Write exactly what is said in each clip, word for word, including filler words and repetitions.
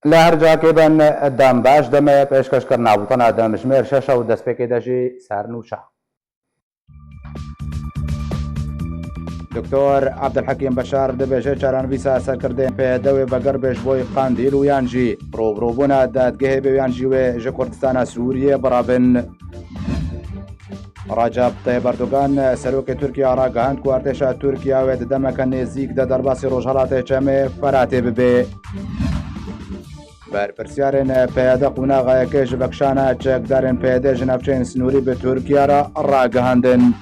Li her cihekê bin, dem baş, demê pêşkêşkirina bultena demjimêr şeş û destpêkê de jî sernûşa. Doktor Abdulhekîm Beşar dibêje, çarenivîsa serkirdeyên P Y D wê veger be ji bo Qendîl û yan jî rûbirûbûna dadgehê be û yan jî wê ji Kurdistana Sûriyê birevin. Recep Tayyip Erdogan, serokê Tirkiye ragihand ku artêşa Tirkiye wê di demeke nêzîk de derbasî Rojhelatê Çemê Feratê bibe. Berpirsyarên P Y D qonaxeyekê ji vekişana çekdarên P Y D ji navçeyên sinûrî bi Tirkiye re ragihandin.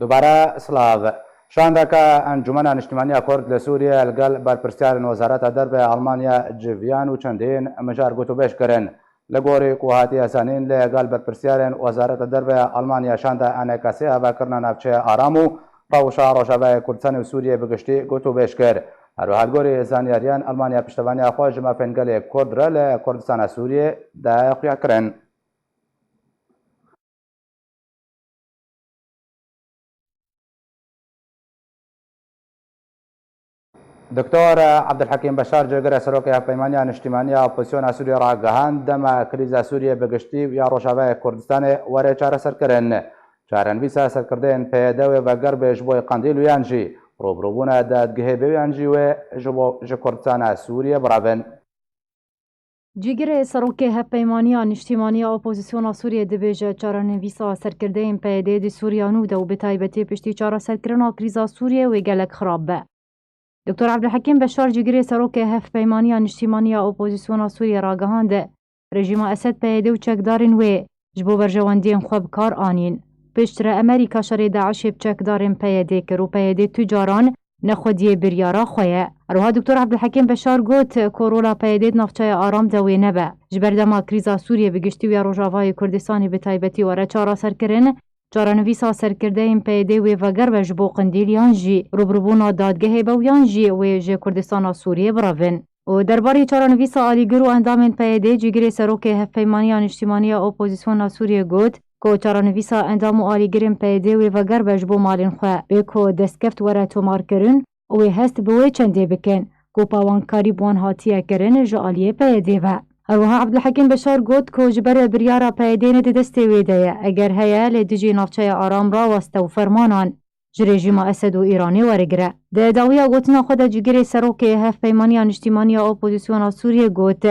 Dubare silav. Şandeke Encûmena Niştimaniya Kurd li Sûriyê li gel berpirsyarên Wezareta Derve ya Almanya civiyan û çendên mijar gotûbêj kirin. Li gorî ku hatiye zanîn, li gel berpirsyarên Wezareta Derve ya Almanya şanda E N K S avakirina navçeya aram û rewşa Rojavayê Kurdistanê û Sûriyê bi giştî gotûbêj kir. Her wiha li gorî zanyariyan, Almanya piştevaniya xwe ji mafên gelê Kurd re li Kurdistana Sûriyê daye xuya kirin. Doktor Abdulhekîm Beşar, cêgirê serokê Hevpeymaniya Niştîmaniya Opozisyona Sûriyê ragihand, dema krîza Sûriyê bi giştî û ya Rojavayê Kurdistanê were çareserkirin. Çarenivîsa serkirdeyên P Y D wê veger be ji bo Qendîl û yan jî rûbirûbûna dadgehê be û yan jî wê ji bo ji Kurdistana Sûriyê birevin. Cîgirê serokê Hevpeymaniya Niştîmaniya Opozisyona Sûriyê dibêje, çarenivîsa serkirdeyên P Y D di Sûriya nû de û bi taybetî piştî çareserkirina krîza Sûriyê wê gelek xirab be. Doktor Abdulhekîm Beşar, cîgirê serokê Hevpeymaniya Niştîmaniya Opozisyona Sûriyê ragihand, rejîma Esed P Y D û çekdarên wê ji bo berjewendiyên xwe bi kar anîn. Piştre Amerîka şerê DAIŞê bi çekdarên P Y D kir û P Y D tu caran nexwediyê biryara xwe ye. Her wiha Doktor Abdulhekîm Beşar got ku rola P Y D di navçeya aram de wê nebe. Ji ber dema krîza Sûriyê bi giştî û ya Rojavayê Kurdistanê bi taybetî were çareserkirin, çarenivîsa serkirdeyên P Y D wê veger be ji bo Qendîl yan jî rûbirûbûna dadgehê be û yan jî wê ji Kurdistana Sûriyê birevin. Û derbarê çarenivîsa alîgir û endamên P Y D, cîgirê serokê Hevpeymaniya Niştîmaniya Opozisyona Sûriyê got ku çarenivîsa endam û alîgirên P Y D wê veger be ji bo malên xwe, bê ku destkeft were tomarkirin û wê hest bi wê çendê bikin ku pawankarî bi wan hatiye kirin ji aliyê P Y D ve. Her wiha Abdulhekîm Beşar got ku ji ber biryara P Y D ne di destê wê de ye, eger heye li dijî navçeya aram raweste û fermanan ji rejîma Esed û Îranê werigire. Di dawiya gotina xwe de cîgirê serokê Hevpeymaniya Niştîmaniya Opozisyona Sûriyê got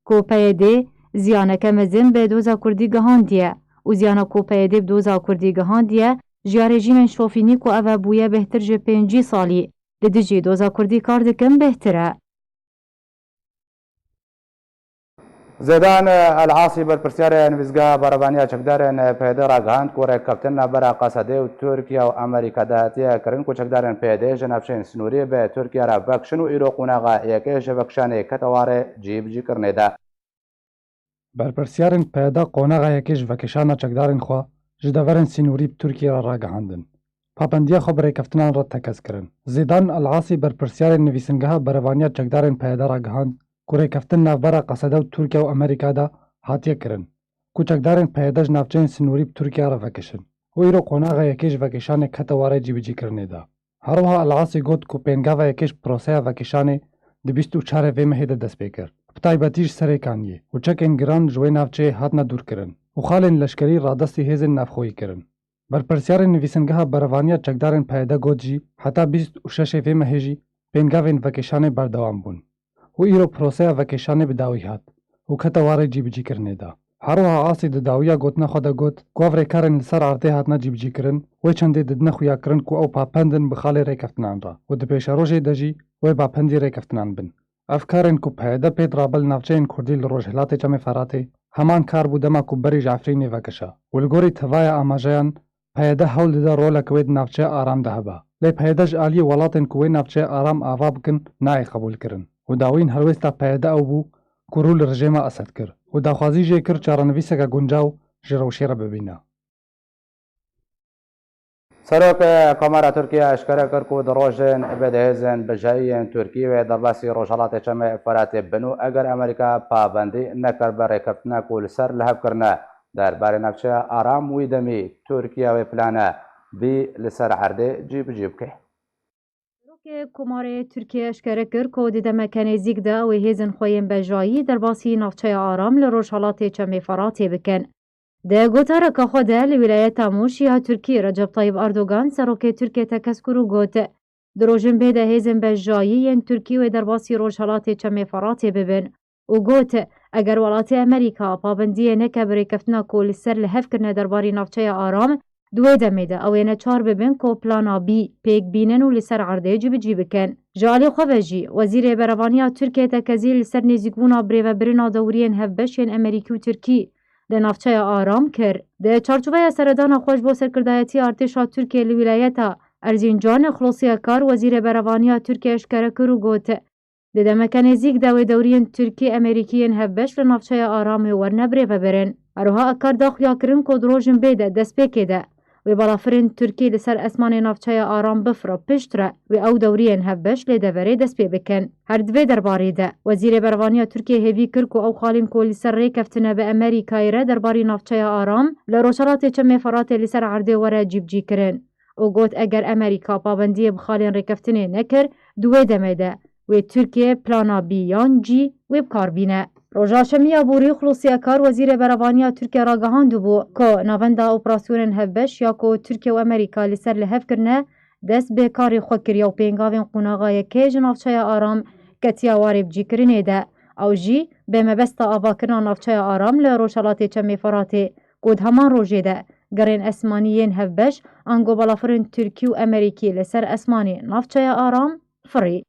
ku P Y D ziyaneke mezin bi doza Kurdî gihandiye û ziyana ku P Y D bi doza Kurdî gihandiye ji ya rejîmên şofînî ku ev e bûye bêhtir ji pêncî salî li dijî doza Kurdî kar dikin bêhtir e. Zêdan El Asî, berpirsiyarê nivîsgeha berevaniya çekdarên P Y D ragihand ku rêkeftin navbera Qesedê û Tirkiye û Amerîka de hatiye kirin ku çekdarên P Y D ji navçeyên sinûrî bi Tirkiye re vekişin û îro qonaxa yekê ji vekişanê kete warê cîbicîkirinê de. Berpirsiyarên P Y D qonaxa yekê ji vekişana çekdarên xwe ji deverên sînorî bi Tirkiye re ragihandin. Papendiya xwe bi rêkeftinan re tekez kirin. Zêdan El Asî, berpirsiyarê nivîsingeha berevaniya çekdarên P Y D ragihand ku rêkeftin navbera Qesede û Tirkiye û Amerîka de hatiye kirin ku çekdarên P Y D ji navçeyên sînorî bi Tirkiye re vekişin û îro qonaxa yekê ji vekişanê kete warê cîbicîkirinê de. Her wiha El Asî got ku pêngava yekê ji proseya vekişanê di bîst û çarê vê mehê de dest pê kir, bi taybetî ji Serêkaniyê û çekên giran ji wê navçeyê hatine dûrkirin û xalên leşkerî radestî hêzên navxweyî kirin. Berpirsiyarê nivîsingeha berevaniya çekdarên P Y D got jî heta bîst û şeş ê vê mehê jî pêngavên vekişanê berdewam bûn û îro proseya vekişanê bi dawî hat û kete warê cîbicîkirinê de. Her wiha Asî di dawiya gotina xwe de got ku ev rêkarên li ser erdê hatine cîbicîkirin, wê çendê didine xuyakirin ku ew papend in bi xalê rêkeftinan re û di pêşerojê de jî wê papendî rêkeftinan bin. Ev karên ku P Y D pê dirabe li navçeyên Kurdî li Rojhilatê Çemê Feratê, heman kar bû dema ku berî ji Efrînê vekişa û li gorî tevaya amajeyan, P Y D hewl dide roleke wê di navçeya aram de hebe. Lê P Y D ji aliyê welatên ku wê navçeya aram ava bikin nayê qebûlkirin û dawiyên helwêsta P Y D ew bû ku rû li rejêma Esed kir û daxwazî jê kir çarenivîseke guncaw ji rewşê re bibîne. Serokê Komara Tirkiye eşkere kir ku di rojên vê de hêzên bijayî yên Tirkî wê derbasî Rojhelatê Çemê Feratê bin û eger Amerîka pabendî nekir bi rêkeftina ku li ser li hev kirine derbarê navçeya aram, wî demî Tirkiye wê plana bî li ser erdê cîbicî bike. Serokê Komarê Tirkiye eşkere kir ku di demeke nêzîk de wê hêzên xwe yên bejayî derbasî navçeya aram li Rojhelatê Çemê Feratê bikin. Di gotareka xwe de li wîlayeta Mûş ya Tirkî, Recep Tayyip Erdogan, serokê Tirkiyê tekez kir û got, di rojên bê de hêzên bejayî yên Tirkî wê derbasî Rojhelatê Çemê Feratê bibin û got, eger welatê Amerîka pabendiyê neke bi rêkeftina ku li ser li hev kirine derbarî navçeya aram, di wê demê de ew ê neçar bibin ku plana bî pêk bînin û li ser erdê cîbicî bikin. Ji alî xwe ve jî, Wezîrê Berevaniya Tirkiyê tekezî li ser nêzîkbûna birêvebirina dewriyên hevbeş yên Amerîkî û Tirkî li navçeya aram kir. Di çarçoveya seredana xwe ji bo serkirdayetiya artêşa Tirkiyê li wîlayeta Erzîncan, Xulosî Ekar, Wezîrê Berevaniya Tirkiyê eşkere kir û got, di demeke nêzîk de wê dewriyên Tirkî Amerîkî yên hevbeş li navçeya aramê werne birêvebirin. Her wiha Ekar da xuyakirin ku di rojên bê de destpêkê de wê balafirên Tirkî li ser esmanê navçeya aram bifire piştre wê ew dewriyên hevbeş lê deverê dest pê bikin. Her di vê derbarê de, Wezîrê Berevaniya Tirkiyê hêvî kir ku ew xalên ku li ser rê keftine bi Amerîkayê re derbarî navçeya aram li Rojhelatê Çemê Feratê li ser erdê were cîbicîkirin û got, eger Amerîka pabendiyê bi xalên rêkeftinê nekir, di wê demê de wê Tirkiye plana bî yan cî wê bi kar bîne. Roja Şemiya borî Xulosî Ekar, Wezîrê Berevaniya Tirkiye ragihandibû ku navenda operasyonên hevbeş ya ku Tirkiye û Amerîka li ser li hev kirine, dest bi karê xwe kiriye û pêngavên qonaxa yekê ji navçeya aram ketiye warê bicîkirinê de. Ew jî bi mebesta avakirina navçeya aram li Rojhelatê Çemê Feratê ku di heman rojê de gerên esmanî yên hevbeş ango balafirên Tirkî û Amerîkî li ser esmanê navçeya aram firî.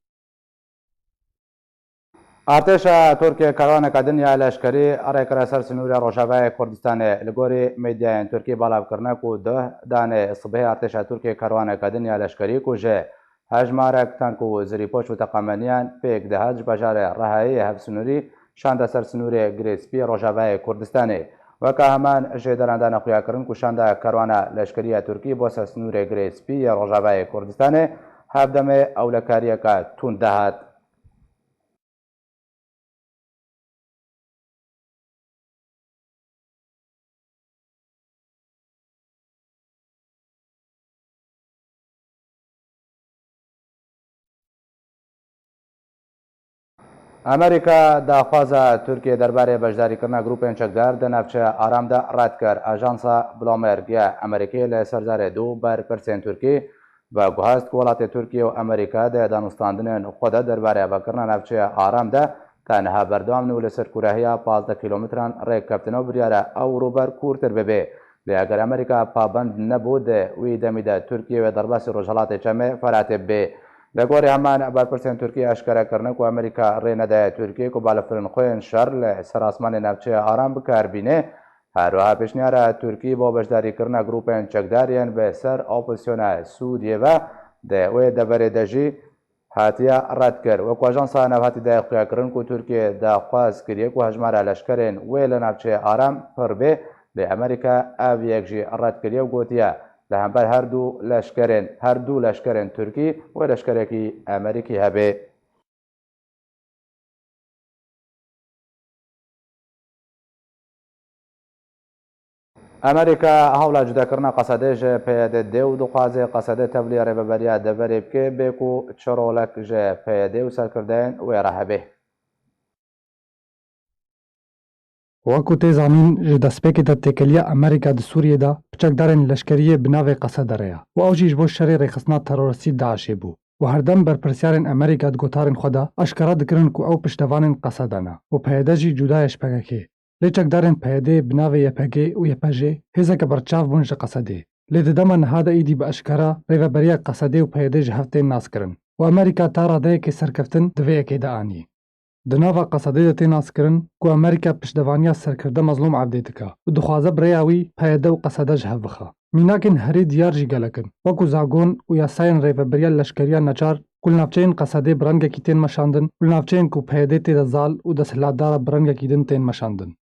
Artêşa Tirkiyê kerwaneke din ya leşkerî rê kire ser sinûrê Rojavayê Kurdistanê. Li gorî medyayên Tirkî belav kirine ku duh danê sibehê artêşa Tirkiyê kerwaneke din ya leşkerî ku ji hejmarek tank û zirîpoç û teqemeniyan pêk dihat ji bajarê Rehayê hevsinûrî şande ser sinûrê Girê Spî Rojavayê Kurdistanê. Weke heman jêderan dane xuyakirin ku şanda kerwana leşkerî ya Tirkî bo ser sinûrê Girê Spî yê Rojavayê Kurdistanê hevdemê ewlekariyeke tund dihat. Amerîka daxwaza Tirkiyê derbarê beşdarîkirina grûpên çekdar di navçeya Aram de red kir. Ajansa Bloomberg ya Amerîkî li ser zarê dû berpirsên Tirkî veguhest ku welatê Tirkiye û Amerîka di danûstandinên xwe de derbarê avakirina navçeya Aram de tenha berdewam in û li ser kûrehiya pazdeh kîlometran rêk keftine û biryar e ew rûber kûrtir bibe. Lê eger Amerîka pabend nebû, di wî demî de Tirkiye wê derbasî Rojhelatê Çemê Feratê bibe. Li gorî heman berpirsên Tirkiyê eşkere kirine ku Amerîka rê nedaye Tirkiyê ku balafirên xwe yên şer li ser asmanê navçeya Aram bi kar bîne. Her wiha pêşniyara Tirkî bo beşdarîkirina grûpên çekdar yên bi ser opozisyona Sûriyê ve di wê deverê de jî hatiye red kir. Wek ku Ajansa Navhatî daye xuyakirin ku Tirkiye daxwaz kiriye ku hejmara leşkerên wê li navçeya Aram pir bê, lê Amerîka ev yek jî red kiriye û gotiye, li hember her du leşkerên, her du leşkerên Tirkî wê leşkerekî Amerîkî hebe. Amerîka hewla cudakirina Qesedê ji P Y D dê û dixwaze Qesede tevlî rêveberiya deverê bike, bê ku çi rolek ji P Y D û serkirdeyên wê re hebe. Wek ku tê zanîn, ji destpêkê de têkiliya Amerîka di Sûriyê de bi çekdarên leşkeriyê bi navê Qesede re ye û ew jî ji bo şerê rêxistina teroristî DAIŞê bû û herdem berpirsiyarên Amerîka di gotarên xwe de eşkera dikirin ku ew piştevanên Qesede ne û P Y D jî cuda ye ji P K K. Lê çekdarên P Y D bi navê Y P G û Y P J hêzeke berçav bûn ji Qesedê. Lê di dema niha de êdî bi eşkera rêveberiya Qesedê û P Y D ji hev tên naskirin û Amerîka ta radeyekê serkeftin di vê yekê de anî. Di nava Qesedê de tê naskirin ku Amerîka piştevaniya serkirde Mezlûm Ebdê dike û dixwaze bi rêya wî P Y D û Qesede ji hev bixe. Mînakên herî diyar jî gelek in, wekû zagon û yasayên rêveberiya leşkeriya neçar ku li navçeyên Qesedê bi rengekî tên meşandin û li navçeyên ku P Y D tê de zal û desthilatdar e bi rengekî din tên meşandin.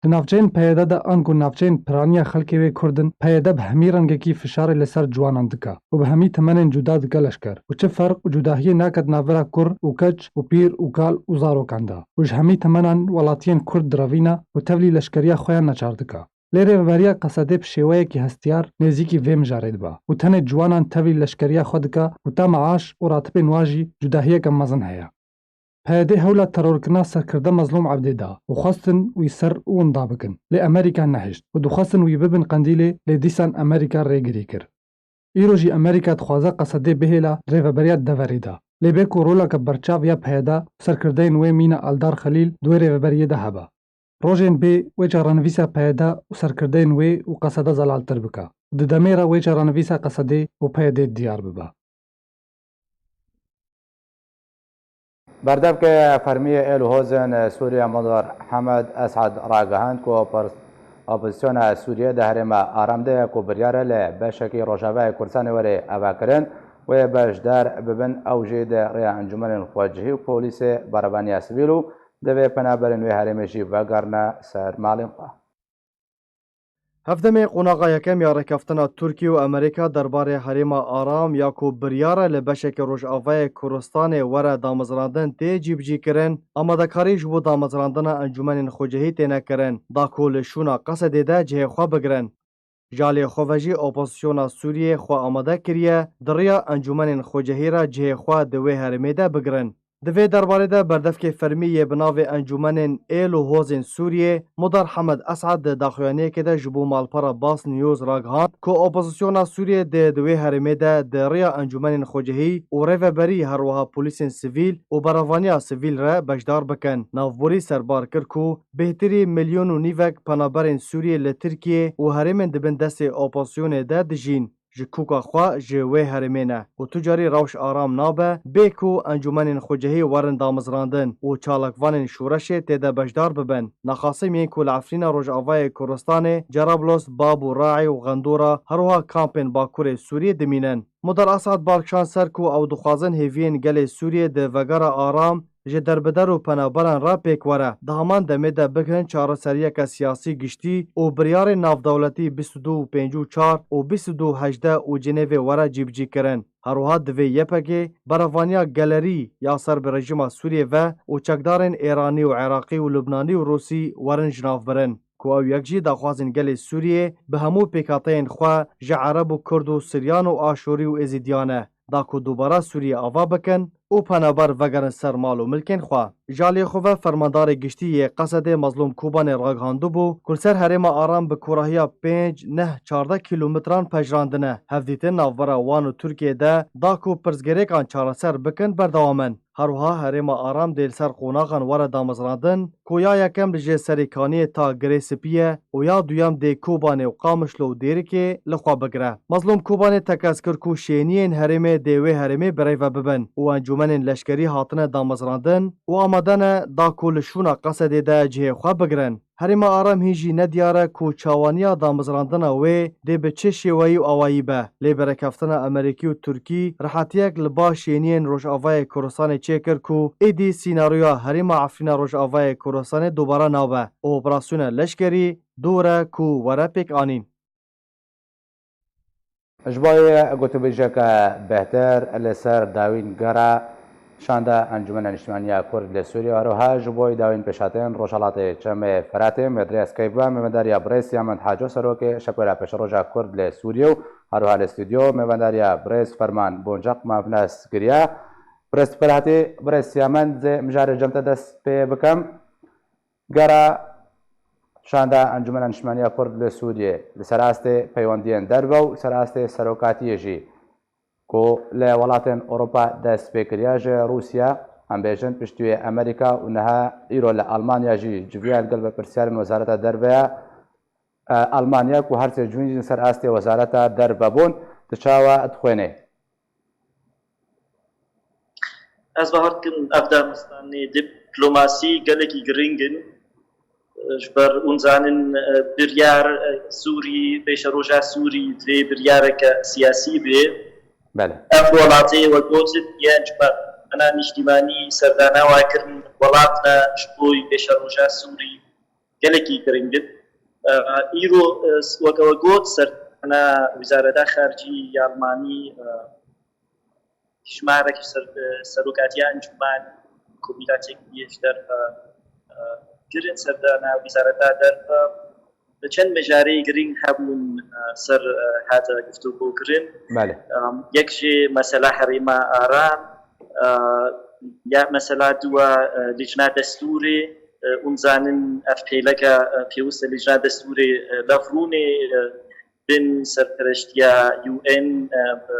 Di navçeyên P Y D de anku navçeyên piraniya xelkê wê Kurd in, P Y D bi hemî rengekî fişarê li ser ciwanan dike û bi hemî temenên cuda dike leşker û çi ferq û cudahiyê nake di navbera kur û keç û pîr û kal û zarokan de û ji hemî temenan welatiyên Kurd direvîne û tevlî leşkeriya xwe ya neçar dike. Lê rêveberiya Qesedê bi şêweyekî hestiyar nêzîkî vê mijarê dibe û tenê ciwanan tevlî leşkeriya xwe dike û ta meaş û ratibên wan jî cudahiyeke mezin heye. P Y D hewla terorkirina serkirde Mezlûm Ebdê da û xwestin wî ser û winda bikin, lê Amerîka nehişt û dixwestin wî bibin Qendîlê, lê dîsan Amerîka rêgirî kir. Îro jî Amerîka dixwaze Qesedê bihêla rêveberiya deverê de, lê bê ku roleke berçav ya P Y D û serkirdeyên wê mîna Eldar Xelîl di wê rêveberiyê de hebe. Rojên bê wê çarenivîsa P Y D û serkirdeyên wê û Qesede zelaltir bike û di demê re wê çarenivîsa Qesedê û P Y D diyar bibe. Berdevkê fermî yê êl û hozên Sûriye Mudar Hemed Esad ragihand ku opor-, opozisyona Sûriye di herêma Aram de ye ku biryar e li beşekî rojavayê Kurdistanê were avakirin, wê beşdar bibin, ew jî di rêya encûmenên xwecihî û polîsê berevaniya sivîl û divê penaberên wê herêmê jî vegerine ser malên xwe. Hevdemê qonaxa yekem ya rêkeftina Tirkiye û Amerîka derbarê herêma Aram ya ku biryar e li beşeke rojavayê Kurdistanê were damezrandin tê cîbicîkirin, amadekarî ji bo damezrandina encûmenên xwecihî têne kirin, da ku li şûna Qesedê de cihê xwe bigirin. Ji aliyê xwe ve jî opozisyona Sûriyê xwe amade kiriye, di riya encûmenên xwecihî re cihê xwe di wê herêmê de bigirin. Di vê derbarê de berdevkê fermî yê bi navê Encûmenên Êl û Hozên Sûriyê, Mudar Hemed Esad di daxuyaniyekê de ji bo malpera Bas News ragihand ku opozisyona Sûriyê dê di wê herêmê de di riya encûmenên xwecihî û rêveberî, her wiha polîsên sivîl û berevaniya sivîl re beşdar bikin. Navborî serbar kir ku bêhtirî milyon û nîvek penaberên Sûriyê li Tirkiyê û herêmên di bin destê opozisyonê de dijîn. Ji kûka xwe ji wê herêmê ne û tu carî rewş aram nabe, bê ku encûmenên xwecihî werin damezrandin û çalakvanên şoreşê tê de beşdar bibin. Nexasim yên ku li Efrîna Rojavayê Kurdistanê, Cerablos, Bab û Raî û Xendora, her wiha kampên Bakurê Sûriyê dimînin. Mudar Esad bar kişand ser ku ew dixwazin hêviyên gelê Sûriyê di vegera aram ji derbider û penaberan re pêk were. Di heman demê de bigirin çareseriyeke siyasî giştî û biryarên navdewletî bîst û du û pêncî û çar û bîst û du hejdeh û Cinêvê were cîbicîkirin. Her wiha divê Y P G berevaniya gelerî ya ser bi rejîma Sûriyê ve û çekdarên Êranî û Iraqî û Lubnanî û Rûsî werin jinavbirin. Ku ew yek jî daxwazên gelê Sûriyê bi hemû pêkhateyên xwe ji Ereb û Kurd û Siryan û Aşûrî û Êzîdiyan e, da ku dubara Sûriyê ava bikin û penaber vegerin ser mal û milkên xwe. Ji aliyê xwe ve fermandarê giştî yê Qesedê Mezlûm Kobanê ragihandibû ku li ser herêma Aram bi kûrahiya pênc, neh, çardeh kîlometran pejirandine. Hevdîtin navbera wan û Tirkiyê de da ku pirsgirêkan çareser bikin berdewam in. Her wiha herêma Aram dê li ser qonaxan were damezrandin ku ya yekem li jê Serê Kaniyê ta Girê Spî ye û ya duyem dê Kobanê û Qamişlo û Dêrikê li xwe bigire. Mezlûm Kobanê tekez kir ku şêniyên herêmê dê wê herêmê bi rê ve bibin û encûmenên leşkerî hatine damezrandin û amade ne da ku li şûna Qesedê de cihê xwe bigirin. Herêma Aram hîn jî nediyar e ku çawaniya damezrandina wê dê bi çi şêweyî û awayî be, lê bi rêkeftina Amerîkî û Tirkî rehetiyek li ba şêniyên Rojavayê Kurdistanê çêkir ku êdî sînaryoya herêma Efrîna Rojavayê Kurdistanê dubare nabe û operasyona leşkerî dûr e ku were pêkanîn. Ji bo yê gotûbêjeke bêhtir li ser dawîn gera şanda Encûmena Niştimaniya Kurd li Sûriyê û her wiha ji bo dawîn pêşhateyên Rojhelatê Çemê Firatê, me dirêj keyf be mêvendariya birêz Siyamend Haco, serokê Şepwêra Pêşeroja Kurd li Sûriyê û her wiha li stûdyo mêvendariya birêz Ferman Boncaq me nas kiriye. Birêz Firatê, birêz Siyamend, ez ê mijarê cem te dest pê bikim. Gera şanda Encûmena Niştimaniya Kurd li Sûriyê li ser astê peywendiyên derve û li ser astê serokatiyê jî ku li welatên Ewropa dest pê kiriye ji Rûsya, em bêjin piştî wê Amerîka û niha îro li Almanya jî civiya li gel berpirsyarên Wezareta Derve ya, e, Almanya ku her sê cihên jî li ser astê Wezareta Derve bûn, tu çawa dixwînî? Ez bawer dikim ev danistanê diplomasî gelekî girîng in. Ji ber hûn zanin, e, biryar, e, Sûrî, pêşeroja Sûrî divê biryareke siyasî bê. Belê. Ev welatê we gotin yên ji ber ana nîştîmanî serdana wa kirin welat ne ji bo pêşeroja Sûrî gelekî giring in. E, îro, e, weke we got serdana Wizareta Xaricî ya Almanî, e, Hişmarek ser, serokatiya encûmen komîta têkiliyê ji derve, e, kirin serdana wizareta derve. Çend mijarê girîng hebûn, e, ser, e, hate guftûgo kirin. Belê. Em, yek jî mesela herêma Aram, e, ya mesela dua, e, licna destûrê, e, hûn zanin ev pêleke, e, pêwist e licna destûrê, e, lev rûnê, e, bin serpereştiya U N, e, bi,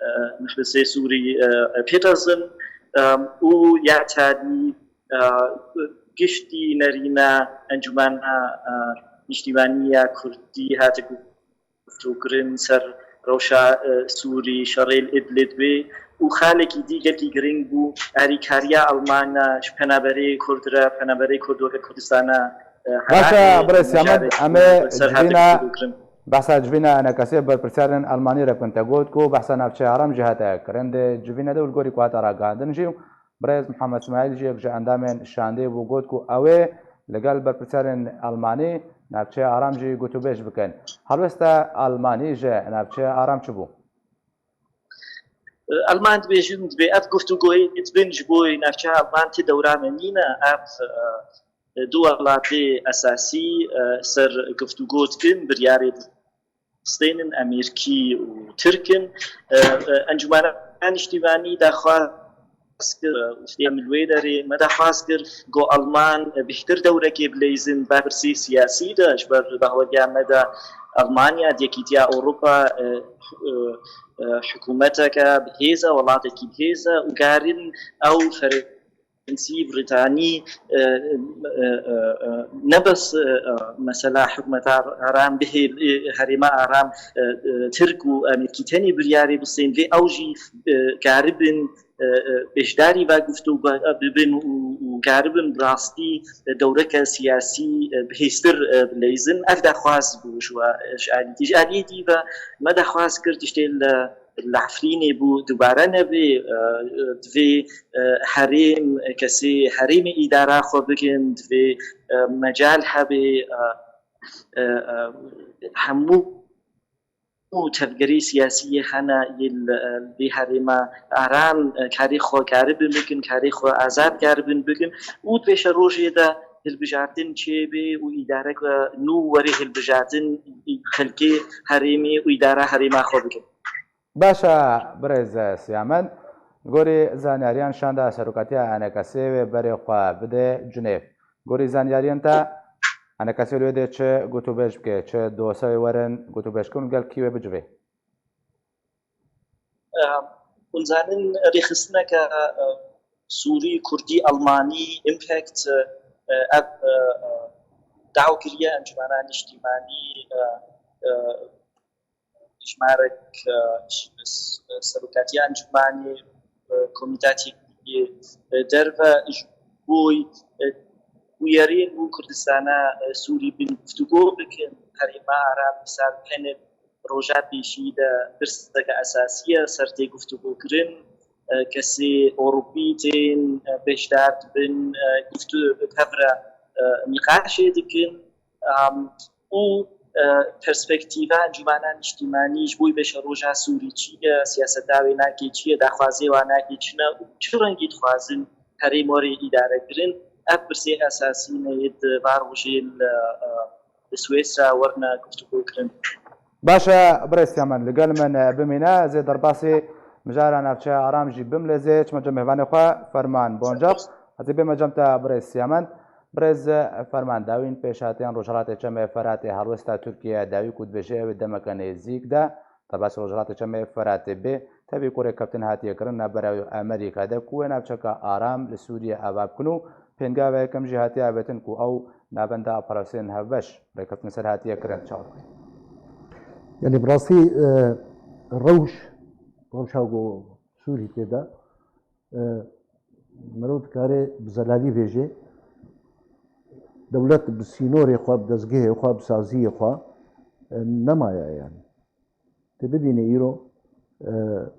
e, mixlisê Sûrî, e, e, pêdazin, e, û ya talî, e, giştî nerîna Encûmena, e, Niştîmanî ya Kurdî hate guftûkirin ser rewşa, e, Sûrî, şerê li Idlibê û xalekî dî gelkî giring bû, alîkariya Almanya ji penaberê Kurd re, penaberê Kurd weke Kurdistana, e, Baş e, Iraqê birêz Siyamed, mijarê em ê ser hate civîna, guftûkirin. behsa civîna enekesê bi berpirsiyarên Almanî re bikin. Te got ku behsa navçeya Aram jî hate kirin. Di civîne de û li gorî ku hate ragihandin jî, birêz Mihemed Smaîl jî yek ji endamên şandê bû, got ku ew ê li gel berpirsiyarên Almanî navçeya Aram jî gotûbêj bikin. Helwesta Almanî ji navçeya Aram çi bû? Alman dibêjin, dibê ev guftûgoyê dibin ji bo navçeya Alman ti dewra me nîne, ev, e, du welatê esasî, e, ser guftûgo dikin, biryarê distênin, Amerîkî û Tirk in. E, e, Encûmena Niştîmanî daxwaz kir, e, û em li wê derê me daxwaz kir, ku Alman, e, bêhtir dewrekê bileyzin berpirsî siyasî de, ji ber baweriya me de Almanya, di Yekîtiya Ewropa, e, e, e, hikûmeteke bi hêz e, welatekî bi hêz e û karin ew Fransî, Brîtanî, e, e, e, e, ne bes, e, e, mesela hikûmeta Aram bihê, e, herêma Aram, e, e, Tirk û Amerîkî tenê biryarê bistên vê ew jî, e, karibin, e, e, beşdarî va guftûgo bibin û, û karibin bi rastî, e, dewreke siyasî, e, bihêztir, e, bileyzin. Ev daxwaz bû ji we, e, ji alî dî. Ji aliyê dî ve me daxwaz kir tiştê li, li Efrînê bû dubare nebe, e, e, divê, e, herêm, e, kesê herêmê îdara xwe bikin, divê, e, mecal hebe, e, e, e, hemû û tevgerê siyasî yê hene yê li, li vê herêma Aram, e, karê xwe karibin bikin, karê xwe azad karibin bikin û di pêşerojê de hilbijartin çêbe û îdareke nû were hilbijartin xelkê herêmê û îdara herêma xwe bikin. Baş e, birêz Siyamed. Gorî zanyariyan şanda serokatiya enekesê wê berê xwe bide Cinêv. Gorî zanyariyên te, enekesê li wê dê çi gotûbêj bike, çi doseyê werin gotûbêjkirin û gel kî wê bicivê? Em, hûn zanin rêxistineke, e, Sûrî, Kurdî, Almanî, Impact, e, ev, e, daw kiriye Encûmena Niştîmanî, e, e, hişmarek, e, ji, s-, serokatiya encûmanê, e, komîta têkiliyê, e, derve ji bo, e, bûyerên û Kurdistana, e, Sûrî bin guftûgo bikin. Herêma Aram misal hene roja pêşî de pirseke esasî ye ser tê guftûgokirin. E, kesê Ewropî tên, e, beşdar dibin, e, guftû bi hev re, e, nîqaşê dikin. Am, û, e, perspektîva Encûmena Niştîmanî ji bo pêşeroja Sûrî çi ye, siyaseta wê nakê çi ye, daxwazê wan nakê çi ne û çi rengî dixwazin herêm were îdare kirin. Ev pirsê esasî ne yê di van rojê li, e, li Swêsra werine guftûgo kirin. Baş e, birêz Siyamen, li gel min, e, bimîne. Ez ê derbasî mijara navçeya Aram jî bim, lê ez ê çime cem mêvanê xwe Ferman Boncaq. Ez ê bême cem te birêz Siyamen. Birêz, e, Ferman, dawîn pêşhatiyên Rojhilatê Çemê Feratê helwesta Tirkiye dawî ku dibêje ew ê demeke nêzîk de derbasî Rojhilatê Çemê Feratê bê, tevî ku rêkeftin hatiye kirin navbera wê û Amerîka de ku wê navçeka Aram li Sûriye ava bikin û pêngava yekem jî hatiye avêtin ku ew navenda operasyonên hevbeş rêkeftin ser hatiye kirin. Çawa dixwî? Yanî bi rastî, e, rewş, rewşa ku Sûrî tê de, e, mirov dikare bi zelalî vêjê. Dewlet bi sînorê xwe, bi dezgehê xwe, bi saziyê xwe, e, nemaye yani. Tu bibînî îro, e,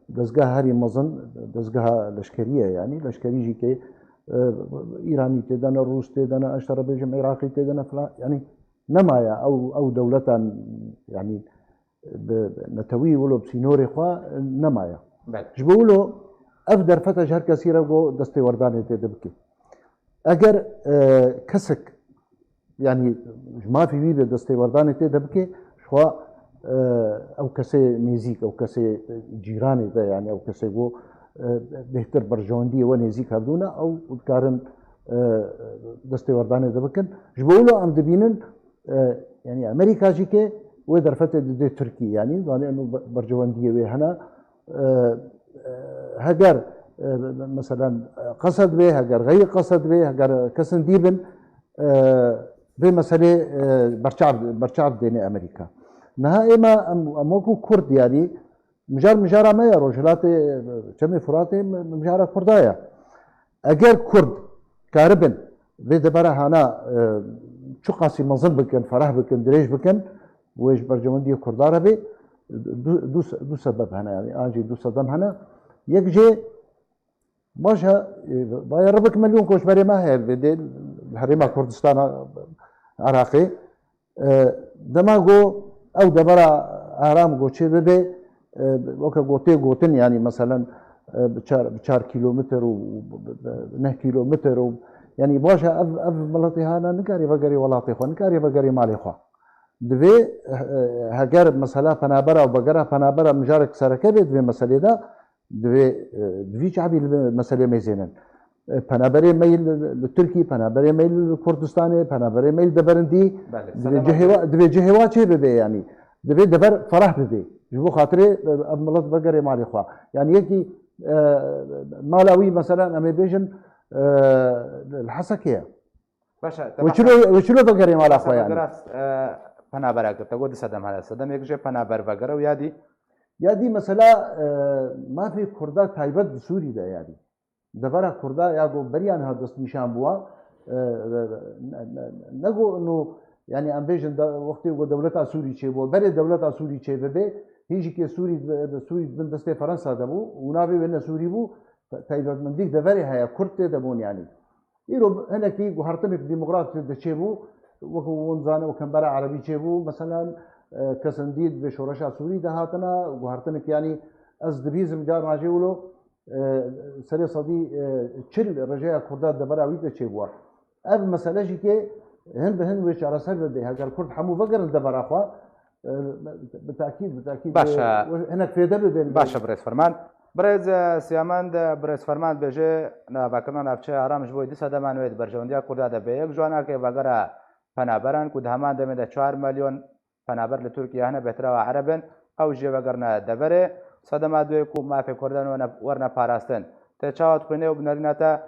dezgeha herî mezin, dezgeha leşkerî ye yani. Leşkerî jî ke, e, Îranî tê de ne, Rûs tê de ne, ez te re bêjim Iraqî tê de ne filan. Yani nemaye ew, ew dewletan yani bi netewî wilo bi sînorê xwe nemaye. Belê. Ji bo wilo ev derfete ji her kesî re go destêwerdanê tê de bike. Eger, e, kesek, yani ji mafê wî be destêwerdanê tê de bike, ji xwe, e, ew kesê nêzîk, ew kesê cîranê te, yani ew kesê go, e, bêhtir berjewendiyê we nêzîk hevdû ne, ew dikarin, e, destêwerdanê de bikin. Ji bo wilo em dibînin, e, yani Amerîka jî ke wê derfetê didê Tirkî, yani zanê eno be-, berjewendiyê wê hene. E, e, heger, e, meselen, e, qesed bê, heger xeyr qesed bê, heger kesin dî bin, e, vê meselê, e, berçav, berçav dêne Amerîka. Niha êma em, em wekû Kurd, yani, mijar mijara me ye, Rojhilatê, e, Çemê Furatê, mi-, mijara Kurda ye. Eger Kurd karibin vê debara hana, e, çiqasî mezin bikin, ferah bikin, dirêj bikin, wê ji berjewendiyê Kurda re bê, du, du, du sebeb hene, yani an jî du sedem hene. Yek jê, baş e, e, vaya ribik milyon koçberê me heye, vê dê herêma Kurdistana Iraqê. E, dema go ew debera Aram go çê bibe, e, weke go tê gotin, yani meselen, e, bi çar, bi çar kîlometr û bi, bi, bi neh kîlometr û, yani baş e ev, ev miletê hana nikarê vegerê welatê xwe, nikarê vegerê malê xwe. Divê, e, heger mesela penabera û vegera penabera mijarek sereke bê di vê meselê de, divê, e, divî çavî li vê meselê mêzênin. E, penaberê me yî li, li Tirkî, penaberê me yî li Kurdistanê, penaberê me yî li deverin dî, Belê, divê selamet cihê wa, divê cihê wa çê bibe yani. Divê dever ferah bibe. Ji bo xatirê, e, ev milet vegerê malê xwe. Yani yekî, e, mala wî mesela em ê bêjin, e, li Hesekê ye. Baş e, te Wê çilo, wê çilo vegerê mala xwe yani. Vegera, e, penabera kir. Te got di sedem hene. Sedem yek jê penaber vegere û ya dî? Ya dî mesela, e, mafê Kurda taybet di Sûrî de yani. Devera Kurda ya go beriya niha destnîşan bûwa, e, e, ne, ne, ne go no, yani em bêjin de, wextê go dewleta Sûrî çêbû, berê dewleta Sûrî çêbibe, hîn jî ke Sûrî, Sûrî bin destê Fransa de bû, û navê wê ne Sûrî bû, te-, taybetmendî deverê heye, Kurd tê de bûn yani. Îro hinekî guhertinek demokrat diçêbû, wekî hûn zanin, wekî hembera erebî çêbû, meselen, e, kesin dî divê şoreşa Sûrî de hatina, guhertinek, yanî ez dibîzim carna jê wilo, e, serê sedî, e, çil rêjeya Kurda devera wî de çêbûwa. Ev mesele jî ke hin bi hin wê çareser bibe. Heger Kurd hemû vegerin devera xwe, e, bi tekîd, bi tekîd Baş e. wê hinek fêde bibe. Baş e, birêz Ferman. Birêz, e, Siyamend, e, birêz Ferman dibêje, navekirina navçeya Aram ji bo du sedeman wê di berjewendiya Kurda de bê yek. Ji wana ke vegera penaberan ku di heman demê de çar milyon penaber li Tirkiye hene, bêhtir ew ereb in, ew jê vegerine deverê. Sedema duyê ku mafê Kurdan werne, werne parastin. Te çawa dixwîne û bi nerîna te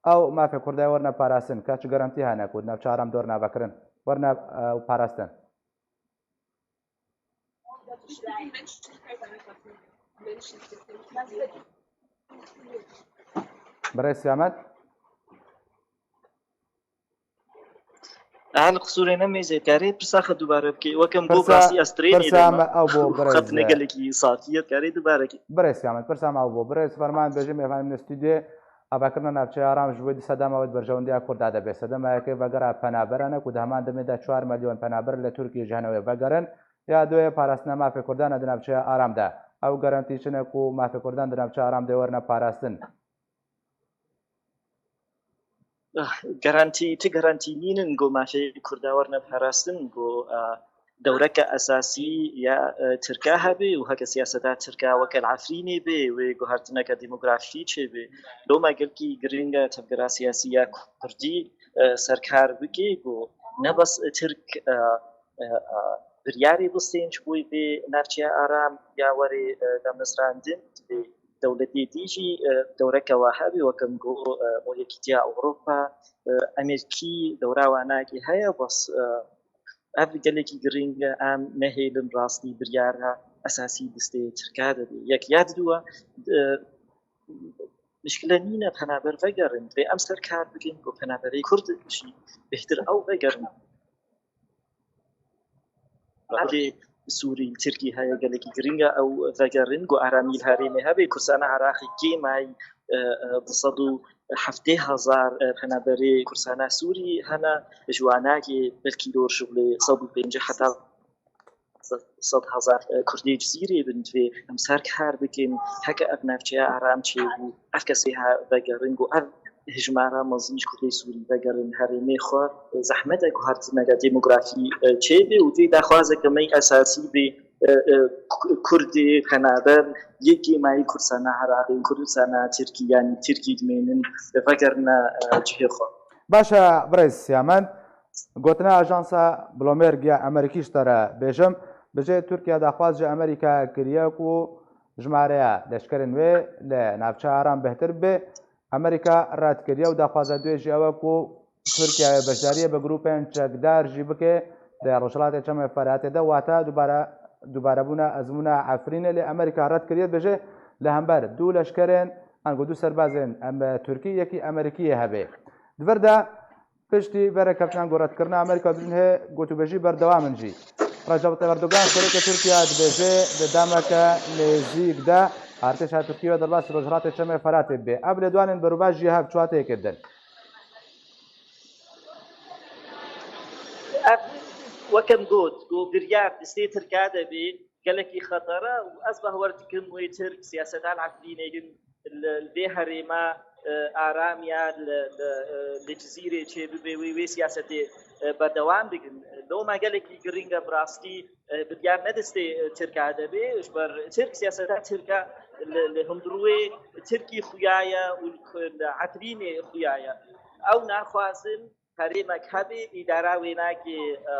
ew mafê Kurda werine parastin, ka çi garantî hene ku di navçeya Aram de werine vekirin, werine, e, parastin? Birêz Siyamet? An qisûrê ne mêze, karê pirsa xwe dubare bike. Wekem got, Pirsa, rastî ez trênê pirsa de me, me ew bo, birêz, xetine e, gelekî safî ye, karê dubare ke. Birêz Siyamet, pirsa me ew bo. Birêz Ferman dibêje, mêvanê min stûdyoyê, avakirina navçeya Aram ji bo du sedema wê di berjewendiya Kurda de bê. Sedema yekê vegera penaberan e ku di heman demê de çar milyon penaber li Tirkiyê ji hene wê vegerin. Ya duyê parastina mafê Kurdan e di navçeya Aram de. Ew garantî çi ne ku mafê Kurdan di navçeya Aram de werine parastin? Ah, garantî, ti garantî nînin ku mafê Kurda werine parastin, ku, ah, dewreke esasî ya, eh, Tirka hebe û heke siyaseta Tirka weke li Efrînê be, wê guhertineke demografî çêbe. Loma gelkî giring e tevgera siyasî ya Kurdî, eh, serkar bike ku ne bes Tirk, eh, eh, eh, biryarê bistên ji bo vê navçeya Aram ya were, eh, damezrandin, divê dewletê dî jî, eh, dewreke wa hebe, wekem got, eh, bo Yekîtiya Ewropa, eh, Amerîkî dewra wa nake heye, bes, eh, ev gelekî giring e, em nehêlin rastî biryara esasî destê Tirka de be. Yek ya diduwa, eh, مشکلە نینە پەنابەر ڤەگەڕن، دەبێ ئەم سەر کار بکەین بۆ پەنابەرەی کورد ژی بهتر ئەو ڤەگەڕن. Li Sûrî li Tirkî heye gelekî giring e ew vegerin ku aramî li herêmê hebe. Kursana Iraqê kêmayî du sed û heftê hezar penaberê Kursana Sûrî hene. Ji wanakê belkî dor ji xulê sed û pêncî heta sed hezar Kurdê Cizîrê bin. Divê em ser kar bikin. Heke ev navçeya aram çêbû, ev kesê ha vegerin ku ev hijmara mezin ji Kurdê Sûrî vegerin herêmê xwe. Zehmet e ku hartineke demografî çêbe û vê daxwazeke me esasî bê Kurdê penaber yê kêmayî Kursana Iraqê, Kursana Tirkî, yanî Tirkî dimênin, vegerine cihê xwe. Baş e, birêz Siyamen. Gotina ajansa Bloomberg ya Amerîkî ji te re bêjim, bijê Tirkiye daxwaz ji Amerîka kiriye ku jimareya leşkerên wê li navçeya Aram bêhtir bibe. Amerîka red kiriye û daxwaza duyê jî ew e ku Tirkiye beşdariyê bi grûpên çekdar jî bike di Rojhilatê Çemê Feratê de, wate dubare, dubarebûna ezmûna Efrînê. Lê Amerîka red kiriye, dibêje li hember du leşkerên, ango du serbazên em, Tirkî, yekî Amerîkiyê hebe. Di vir de piştî vê rêkeftinan ku redkirina Amerîka dibin hê gotûbêjî berdewam in jî. Recep Tayyip Erdogan, serokê Tirkiye, dibêje di demeke nêzîk de artêşa Tirkiyê ve derbasî Rojhilatê Çemê Feratê bibe. Ev lêdwanên berûbaj jî hev çi wateyekê didin? Ev, wek em got, ku biryar destê Tirka de bê, gelekî xeter e û ez bawer dikim wê Tirk siyaseta li Efrînê kin li, li vê herêma, e, aram ya li, li, e, li Cizîrê çêbibe, wê, wê siyasetê, e, berdewam bikin. Loma gelekî giring e bi rastî, e, biryar ne destê, e, Tirka de bê, ji ber Tirk siyaseta Tirka li, li hundirûyê Tirkî xuya ye û li, li Efrînê xuya ye. Ew naxwazin herêmek hebe, îdara wê nake, e,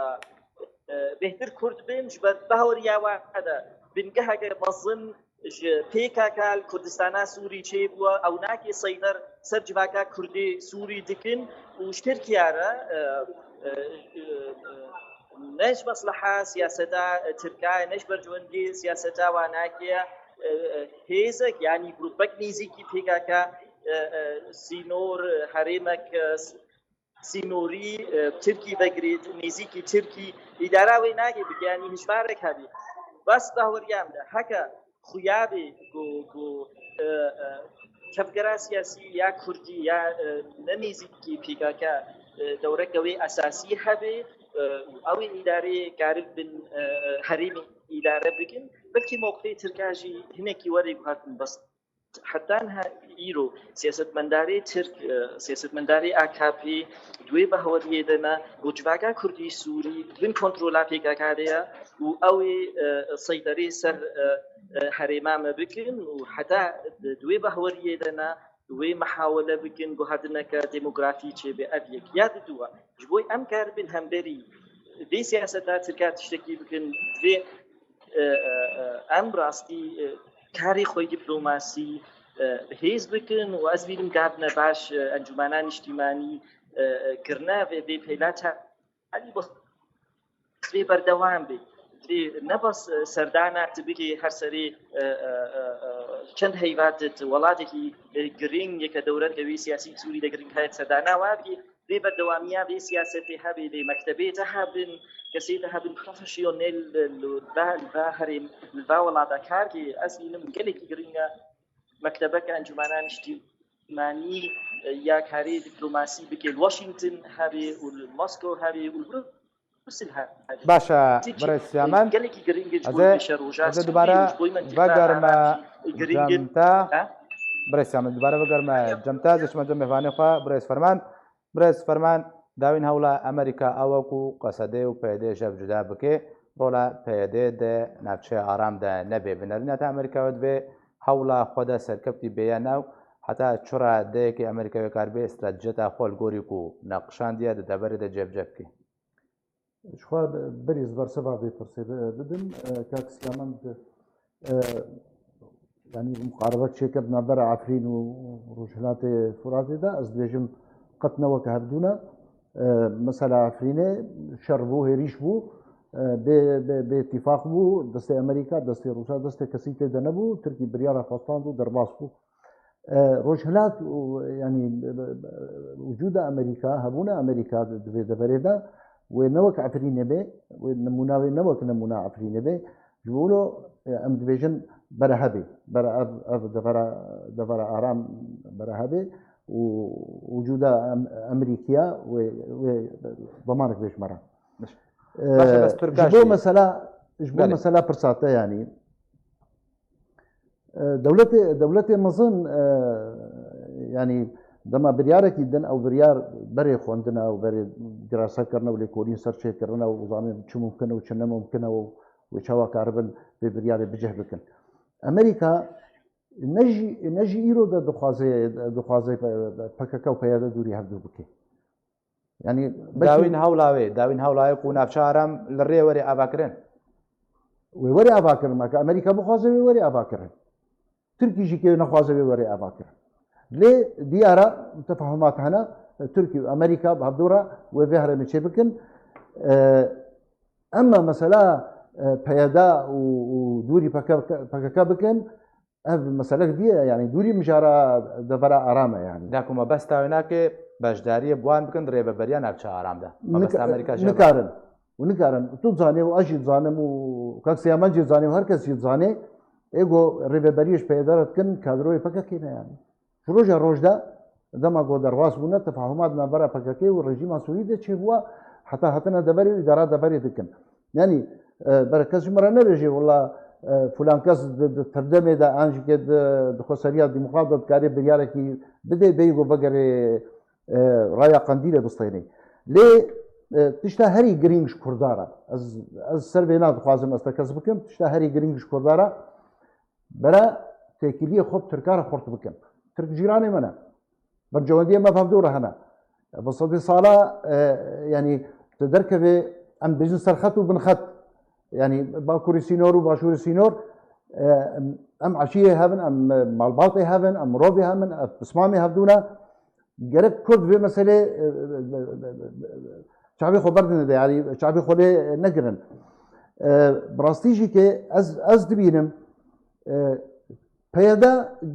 e, bêhtir Kurd bin, ji ber bahweriya wan de bingeheke mezin ji P K K li Kurdistana Sûrî çêbûye, ew nake seyder ser civaka Kurdê Sûrî dikin û ji Tirkiye re, e, e, e, e, ne ji mesleha siyaseta Tirka ye, ne ji berjewendiyê siyaseta wan nake ye, e, e, hêzek, yanî grûpek nêzîkî P K K, e, e, sînor, e, herêmek, e, s-, sînorî, e, Tirkî vegirê, nêzîkî Tirkî, îdara wê nake bike, yanî hişmarek hebî. Bes bahweriya min de, heke xuya bê ku, ku, e, e, tevgera siyasî ya Kurdî ya, e, ne nêzîkî P K K, e, dewreke wê esasî hebe, e, û ew ê îdareyê karibin, e, e, herêmê îdare bikin, belkî mewqifê Tirka jî hinekî were guhertin. Bes heta niha îro siyasetmendarê Tirk, e, siyasetmendarê A K P di wê bahweriyê de ne ku civaka Kurdî Sûrî di bin kontrola P K K de ye û ew ê, e, seyderê ser, e, e, herêma me bikin û heta di, di wê bahweriyê de ne wê mihawele bikin guherdineke demografî çêbe. Ev yek. Ya diduwa, ji bo em karibin hemberî vê siyaseta Tirka tiştekî bikin, divê e, e, e, em rastî, e, karê xwe diplomasî, e, bi hêz bikin û ez bînim gavne baş, e, Encûmena Niştîmanî, e, e, kirine vê, vê pêla te-, alî bix-, vê berdewam bê. Vê ne bes, e, serdana tu bikê her serê, e, e, e, e, çend heyva tu, tu welatekî, e, giring, yeke dewreke wê siyasî Sûrî de giring heye, serdana wa bikê, vê berdewamiya vê siyasetê hebê, vê mektebê te hebin, kesê te hebin profesyonel li, li va, li va herêm, li va welata kar kê, ez bînim gelekî giring e mektebeke Encûmena Niştîmanî, e, ya karê diplomasî bike li Washington hebê û li Moskow hebê û li Brüksel hebê. Baş e, Tirkî, birêz Siyamen. Gelekî giring e ji Ez bo ê, vê şer roja ez ê Sûriyê dubare û ji bo mentiqa vegerme Arabî giring e. Cem te. Ha? Birêz Siyamen, dubare vegerme cem te, ez ê çime cem mêvanê xwe, birêz Ferman. Birêz Ferman, dawîn hewla Amerîka ew e ku Qesedê û P Y D ji hev cuda bike, rola P Y D di navçeya aram de nebe. Bi nerîna te Amerîka wê divê hewla xwe de serkevtî bêye nav, heta çira de yekê Amerîka wê karibe stratejiyeta xwe li gorî ku neqişandiye di deverê de cebce bike. Ji xwe berî ez bersiva vê pirsê bi-, bidim. E, kak Siyamen, e, yanî muqarebe çêkir navbera Efrîn û Rojhilatê Furatê de, ez dibêjim qet ne weke hevdû ne. E, mesela Efrînê şer bû, hêrîş bû, e, bê, bê, bê îtîfaq bû, destê Amerîka, destê Rûsa, destê kesî tê de nebû, Tirkî biryara xwe stand û derbas bû. E, Rojhilat û, yanî, e, e, wicûda Amerîka, hebûna Amerîka di, di vê deverê de, wê ne wek Efrînê be, wê nimûna wê ne wek nimûna Efrînê be. Ji bo wilo, e, em dibêjin bere hebê, bere ev, ev devera, devera aram bere hebê û wicûda em, Amerîkiya wê, wê demanek bê ji me re. Baş. E, Baş e, bes Tirka ji bo jî. Mesela, ji bo Belê. Mesela pirsa te, yanî, E, dewletê, dewletê mezin, e, yanî dema biryarekî din, ew biryar berê xwendina û berê dirasekirina û lêkolîn ser çêkirina û zanin çi mumkin e û çi ne mumkin e û wê çawa karibin vê biryarê bi cih bikin. Amerîka ne jî, ne jî îro de dixwaze, dixwaze P K K û P Y D dûrî hevdû bike. Yanî belkî Dawîn hewla wê, dawîn hewla wê ku navçe aram li rê were avakirin. Wê were avakirin, me ke Amerîka bixwaze wê were avakirin. Tirkî jî ke nexwaze wê were avakirin. Lê diyara tefahumat hene, Tirkî û Amerîka bi hevdû re wê vê herêmê çêbikin. E, Emma mesela, e, P Y D û, û dûrî P K K, P K K bikin, ev meselek diye, yanî dûrî mijara devera aram e yanî. Da ku mebesta wê nake beşdariyê bi wan bikin di rêveberiya navçe aram de. Mebesta Nika-, Amerîka jê re. Nikarin. Û nikarin. Tu dizanê û ez jî dizanim û kak Siyaman jî dizanê û her kes jî dizanê. Ê go rêveberiyê ji P Y D re dikin, kadroyê P K K ne yanî. Ji roja roj de, dema ku derbas bûne, tefahumat navbera P K K û rejîma Sûrî de çêbûwa, heta hatine deverê û îdara deverê dikin. Yanî, e, bere kes ji min re nebêjê, wela, e, filan kes di, di tevdemê de, an jî ke di, di xweseriya demokrat de dikarê biryarekî bidê, bêyî ku vegerê, e, raya Qendîlê bistênê. Lê, e, tişta herî girîng ji Kurda re, ez, ez ser vê nadixwazim ez tekez bikim, tişta herî girîng ji Kurda re, Bere têkiliyê xwe bi Tirka re xurt bikin. Tirk cîranê me ne. Berjewendiyê me bi hevdû re hene. Bi sedê sala, e, yanî tu derkevê, em bêjin serxet û binxet. Yanî Bakurê sînor û Başûrê sînor, e, em, em eşîyê hev in, em malbatê hev in, em mirovê hev in, ev pismamê hevdû ne. Gerek Kurd vê meselê, e, e, e, çavê xwe berdine de, yanî çavê xwe lê negirin. E, bi rastî jî ke ez, ez dibînim, e, P Y D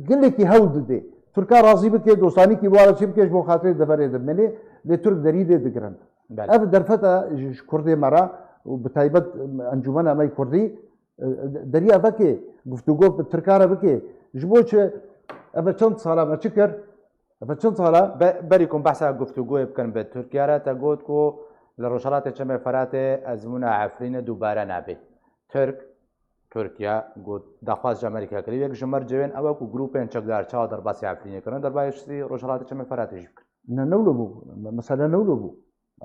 gelekî hewl dide. Tirka razî bike, dostanîkî bi wan re çê bike, ji bo xatirê deverê dimêne, lê Tirk derî lê digirin. Belê. Ev derfeta ji, ji Kurdê me re û bi taybet encûmena me yê Kurdî, e, deriya veke, guftûgo bi Tirka re bike. Ji bo çi? Ev çend sala me çi kir? Ev çend sala? Be-, berî ku em behsa guftûgoyê bikin bi Tirkiye re, te got ku li Rojhelatê Çemê Feratê ezmûna Efrînê dubare nabe. Tirk, Tirkiye got, daxwaz ji Amerîka kirî. Yek ji mercê wên ew e ku grûpên çekdar çawa derbasî Efrînê kirin, derbasî Rojhelatê Çemê Feratê jî bikin. Ne, ne wilo bû. Me-, mesele ne wilo bû.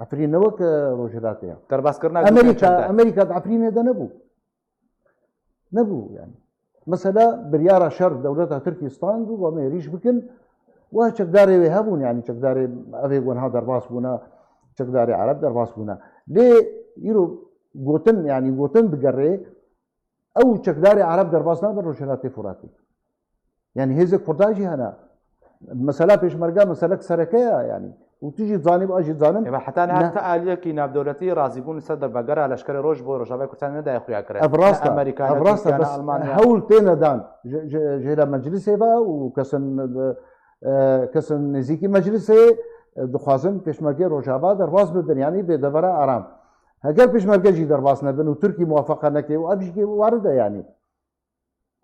Efrîn ne wek, e, Rojhilatê ye. Derbaskirina grûpên Amerîka, çekdar. Amerîka di Efrînê de nebû. Nebû yanî. Mesela biryara şer dewleta Tirkî stand bû, ba me êrîş bikin. Wa çekdarê wê hebûn, yanî çekdarê ev ê ku niha derbas bûne, çekdarê Ereb derbas bûne. Lê îro gotin, yanî gotin digerê, ew çekdarê Ereb derbas nabin Rojhilatê Furatê. Yanî hêzê Kurda jî hene. Mesela pêşmerge meselek sereke ye yanî. Û tu jî dizanî, ez jî dizanim. Ê, heta niha Ne- ti aliyekî navdewletî razîbûn li ser derbagera leşkerê Roj bo Rojavayê Kurdistanê nedaye xuya kirin. Ev rast e. Ne Amerîka, ne Ev rast e, Tirkiye, ne bes Almanya. Hewl têne dan. Ji, ji, jêra meclisê ve û kesin, e, kesin nêzîkî meclisê, e, dixwazin pêşmergê Rojava derbas bibin. Yanî bê devera aram. Heger pêşmerge jî derbas nebin û Tirkî muwafeqa neke û ev jî warid e yanî.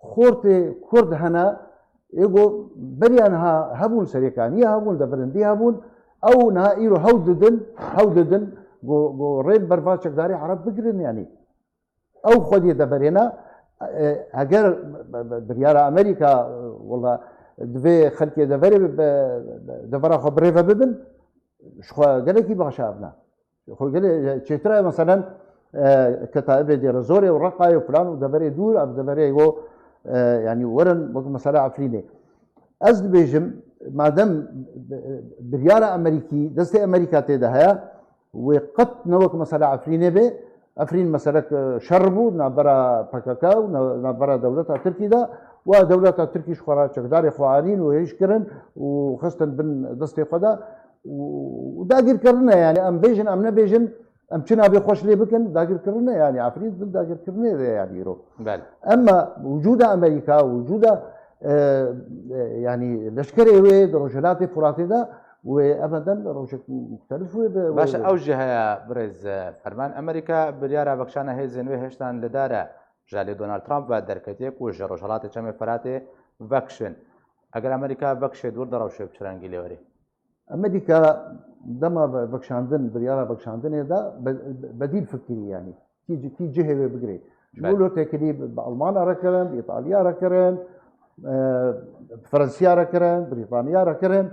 Xortê Kurd hene, ê ku beriya niha hebûn, serêkaniya hebûn, devirindî hebûn, ew niha îro hewl didin, hewl didin, ku, ku rê li ber va çekdarê Ereb bigirin, yanî. Ew xwediyê deverê ne, e, heger biryara Amerîka, e, wela divê xelkê deverê bi, bi, devera xwe birêve bibin, ji xwe gelekî baş e ev ne. Xwe gelê çêtir e, meselen, e, Ketaibê Dêrezorê û Reqayê û filan û deverê dûr, ev deverê go, e, yanî werin wek mesela Efrînê. Ez dibêjim, madem biryara Amerîkî, destê Amerîka tê de heye, wê qet ne wek mesela Efrînê be. Efrîn meselek, e, şer bû, navbera P K K û na-, navbera dewleta Tirkî de, wa dewleta Tirkî ji xwe re çekdarê xwe anîn û hêj kirin û xistin bin destê xwe de. û, û dagirkirine, yanî em bêjin, em nebêjin, em çi navê xweş lê bikin, dagirkirine, yanî Efrîn di dagirkirinê de, yanî îro. Belê. Emma wicûda Amerîka, wicûda E, e, yanî leşkerê wê di Rojhilatê Furatê de wê ebeden rojek muxtelif wê bi. Baş e, ew jî heye birêz, e, Ferman. Amerîka biryara vekişana hêzên wê hêştan li dar e ji alî Donald Trump ve derketiye ku ji Rojhilatê Çemê Feratê vekişin. Eger Amerîka vekişê dûr derewşê bi çi rengî lê werê? Amerîka dema ve-, vekişandin, biryara vekişandinê de be-, be-, bedîl fikirî yanî. Kî ci-, kî cihê wê bigirê. Ji bo Belê. lo têkilî bi, bi Almanya re kirin, bi Îtalya re kirin, e, bi Fransiya re kirin, Brîtanya re kirin.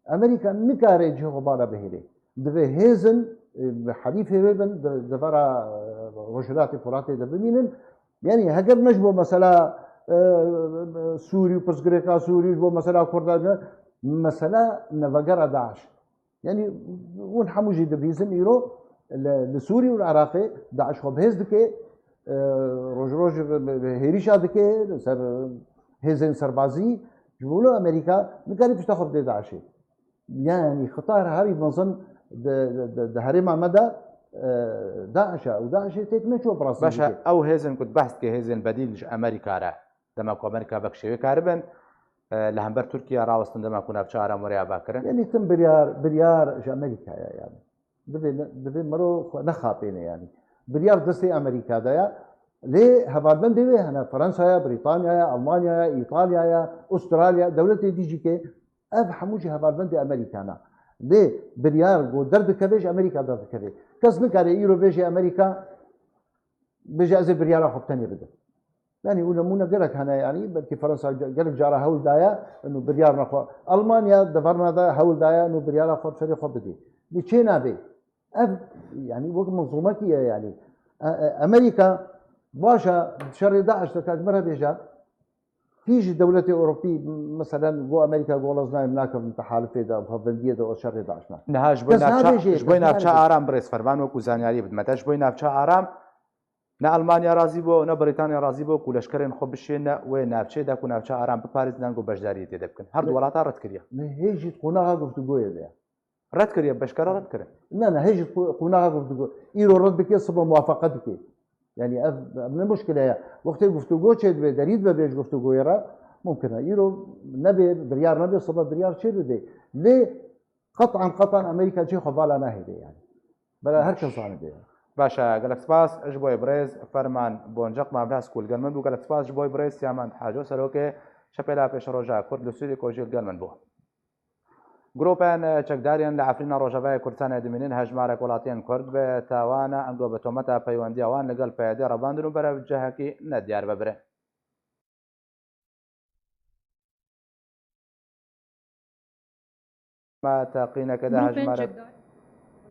Amerîka nikare cihê xwe bala bihêlê. Divê hêzin, e, bi helîfê wê bin, di, di vera, e, Rojhilatê Furatê de bimînin. Yanî heger ne ji bo mesela, e, Sûrî û pirsgirêka Sûrî, ji bo mesela Kurda, ne, mesela nevegera DAIŞ. Yanî hûn hemû jî dibîzin îro li, li Sûrî û li Iraqê DAIŞ xwe bi hêz dike, e, roj roj bi, bi, bi hêrîşa dike li ser hêzên serbazî. Ji bo wilo Amerîka nikarî pişta xwe bide DAIŞê. Yanî xitar herî mezin di, di, di, di herêma me de, e, DAIŞ e û DAIŞê têk neçû bi rastî Baş e, dike. Ew hêzên ku tu behs dike, hêzên bedîl ji Amerîka re, dema ku Amerîka vekişê wê karibin, e, li hember Tirkiye rawestin, dema ku navçe aram were avakirin? Yanî tim biryar, biryar ji Amerîka ye yanî. Divê ne, divê mero xwe nexapêne yanî. Biryar destê Amerîka de ye. Lê hevalbendê wê hene, Fransaya, Brîtanyaya, Almanyaya, Îtalyaya, Ustralya, dewletê dî jî ke ev hemû jî hevalbendê Amerîka ne. Lê biryar ku derdikeve ji Amerîka derdikeve. Kes nikare îro bêje Amerîka, bêje ez ê biryara xwe bi tenê bidim. Yanî û nemûne gelek hene yanî, belkî Fransa ge-, gelek cara hewl daye, û biryar nexwe. Almanya deverna de hewl daye, û biryara xwe bi serê xwe bidê. Lê çê nabe. Ev, yanî wek menzûmekî ye yanî. E, e, Amerîka, baş e, şerê DAIŞ de, ka ji me re bêje, kî ji dewletê Ewropî, meselen, go Amerîka, go ez nayêm, nakim tehalifê de, hevbendiyê de, o şerê DAIŞ ne. Niha ji bo Kes navça-, nabêje, ji bo kes navça nabêje. aram birêz Ferman, wekû zanyariyê bidime te, ji bo navça aram, ne Almanya razî bû, ne Brîtanya razî bû ku leşkerên xwe bişêne wê navçeyê de ku navça aram biparêzin, ku beşdariyê tê de bikin. Her du Ne. welata red kiriye. Ne hê jî di qonaxa guftûgoyê de ye. Red kiriye, beşkere red kirin. Ne, ne, hê jî di qo-, qonaxa guftûgo. Îro red bike, sibe muwafaqet bike. Yanî ev, ev ne muşkile ye. Wextê guftûgo çêdibe, derî dibe bêj guftûgoyê re, mumkin e. Îro nebe, biryar nebe, sibe biryar çêdibe. Lê qetan, qetan Amerîka cihê xwe vala nahêle yanî. Bela her kes zanibê. Baş e, gelek spas ji bo birêz Ferman Boncaq, me bi dest ku li gel min bû. Gelek spas ji bo birêz Siyamend Haco, serokê Şepêla Pêşeroja Kurd li Sûrî ku jî li gel min bû. Grûpên çekdariyên li Efrîna Rojavayê Kurdistanê dimînin hejmarek welatiyên Kurd bi tawana ango bi tometa peywendiya wan li gel P Y D revandin û berev cihekî nediyar ve birin. Me teqîneke de Grûpên hejmarek çekdar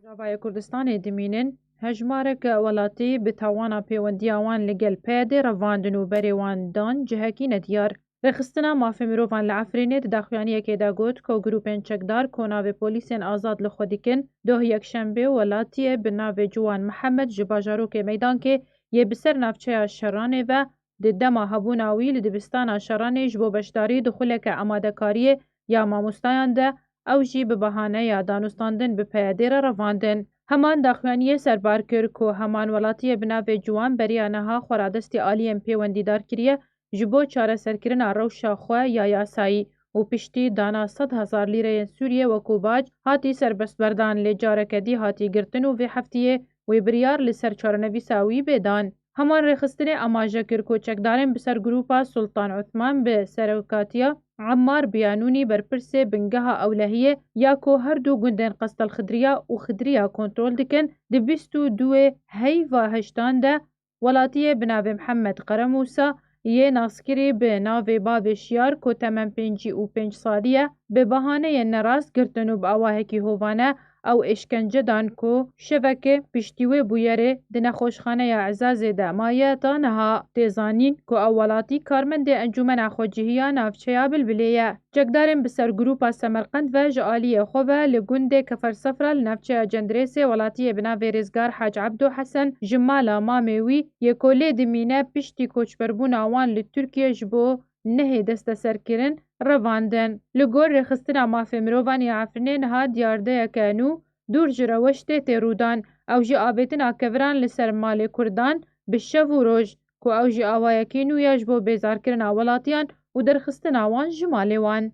Rojavayê Kurdistanê dimînin hejmarek welatî bi tawana pêwendiya wan li gel P Y D revandin û berê wan dan cihekî nediyar. Rêxistina Mafê Mirovan li Efrînê di daxuyaniyekê de got ku grûpên çekdar ku navê polîsên azad li xwe dikin, doh yekşembê welatiyê bi navê Ciwan Mihemed ji bajarokê Meydankê yê bi ser navçeya Şeranê ve di dema hebûna wî li dibistana Şeranê ji bo beşdarî di xuleke amadekariyê ya mamostayan de, ew jî bi bahaneya danûstandin bi P Y D re revandin. Heman daxuyaniyê serbar kir ku heman welatiyê bi navê Ciwan beriya niha xwe radestî aliyên pêwendîdar kiriye ji bo çareserkirina rewşa xwe ya yasayî û piştî dana sed hezar lîreyên Sûriyê wekû bac hatî serbestberdan, lê careke dî hatî girtin û vê heftiyê wê biryar li ser çarenivîsa wî bê dan. Heman rêxistinê amaje kir ku çekdarên bi ser grûpa Sultan Uthman bi serokatiya Ammar Biyanûnî berpirsê bingeha ewlehiyê ya ku her du gundên Qestel Xidriya û Xidriya kontrol dikin, di bîst û duê heyva heştan de welatiyê bi navê Mihemed Qeremusa yê naskirî bi navê Bavê Şiyar ku temen pêncî û pênc salî ye, bi bahaneyên nerast girtin û bi awahekî hovane ew êşkence dan ku şevekê piştî wê bûyerê di nexweşxaneya Ezazê de maye ta niha. Tê zanîn ku ew welatî karmendê Encûmena Xwecihiya Navçeya Bilbilê ye. Çekdarên bi ser grûpa Semerqend ve ji aliyê xwe ve li gundê Kefer Sefra li navçeya Cendirêsê welatiyê bi navê Rêzgar Hac Ebdo Hesen ji mala mamê wî yê ku lê dimîne piştî koçberbûna wan li Tirkiye ji bo nehê desteserkirin revandin. Li gor Rêxistina Mafê Mirovan ya Efrînê niha diyardeyeke nû dûr ji reweştê tê rûdan. Ew jî avêtina keviran li ser malê Kurdan bi şev û roj, ku ew jî awayekî nû ye ji bo bêzarkirina welatiyan û derxistina wan ji malê wan.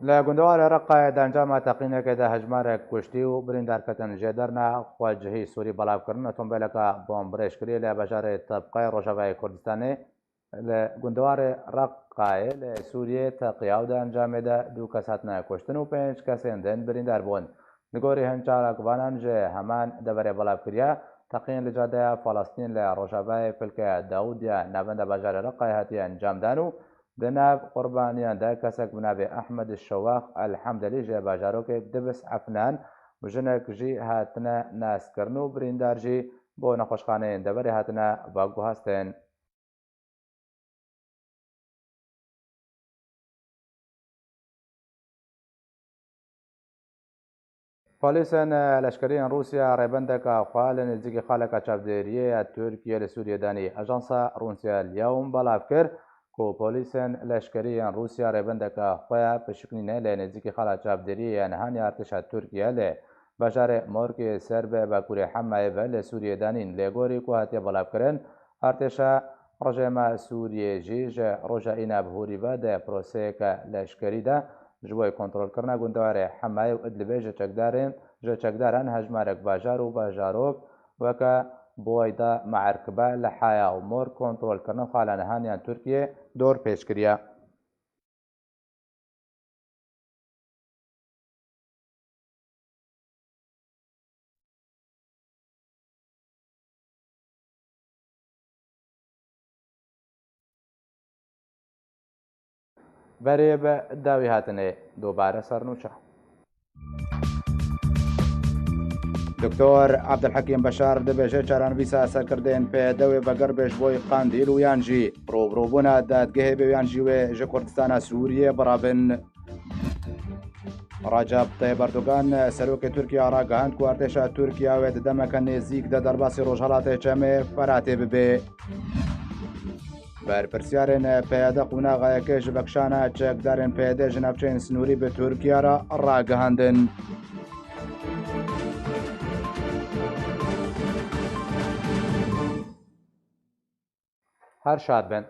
Li gundewarê Reqayê di encama teqînekê de hejmarek kuştî û birîndar ketin jêderine xwecihî Sûrî belav kirin. Otomobileke bombrêjkirî li bajarê Tebqayê Rojavayê Kurdistanê li gundewarê Reqayê li Sûriyê teqiya û di encamê de du kes hatine kuştin û pênc kesên din birîndar bûn. Li gorî hin çalakvanan ji heman deverê belav kiriye, teqîn li cadeya Falastîn li rojavayê Filkeya Dawûd ya navenda bajarê Reqayê hatiye encamdan û di nav qurbaniyan de kesek bi navê Ehmed Şewax Elhemdelî ji bajarokê Dibis Efnan û jinek jî hatine naskirin û birîndar jî bo nexweşxaneyên deverê hatine veguhastin. Polîsên leşkerî yên Rûsya rêbendeka xwe li nêzîkî xaleka çavdêriyê ya Tirkiye li Sûriyê danî. Ajansa Rûsya El Yewm belav kir ku polîsên leşkerî yên Rûsya rêbendeka xwe ya pişiknînê li nêzîkî xala çavdêriyê ya nihan ya artêşa Tirkiye li bajarê Morkê ser bi bakurê Hemayê ve li Sûriyê danîn. Lê gorî ku hatiye belavkirin, artêşa rejîma Sûriyê jî ji roja Înab Hûrî ve di proseyeke leşkerî de ji bo kontrolkirina gundewarê Hemayê û Idlibê ji çekdarên, ji çekdaran hejmarek bajar û bajarok weke Boyda, Meerkibe, Lihaya û Mor kontrolkirina xala nihan yan Tirkiyê dor pêç kiriye. Berê bi dawî hatinê dubare sernûçe. Doktor Abdulhekîm Beşar dibêje çaranivîsa serkirdeyên P Y D wê veger bê ji bo Qandîl û yan jî rûbirûbûna dadgehê bê û yan jî wê ji Kurdistana Sûriyê birabin. Recep Tayyip Erdogan, serokê Tirkiye ragihand ku artêşa Tirkiye wê di demeke nêzîk de derbasî Rojhelatê Çemê Feratê bibe. Berpirsiyarên P Y D qonaxayeke ji vekişana çekdarên P Y D ji navçeyên sinûrî bi Tirkiye re ragihandin. Her şad bin.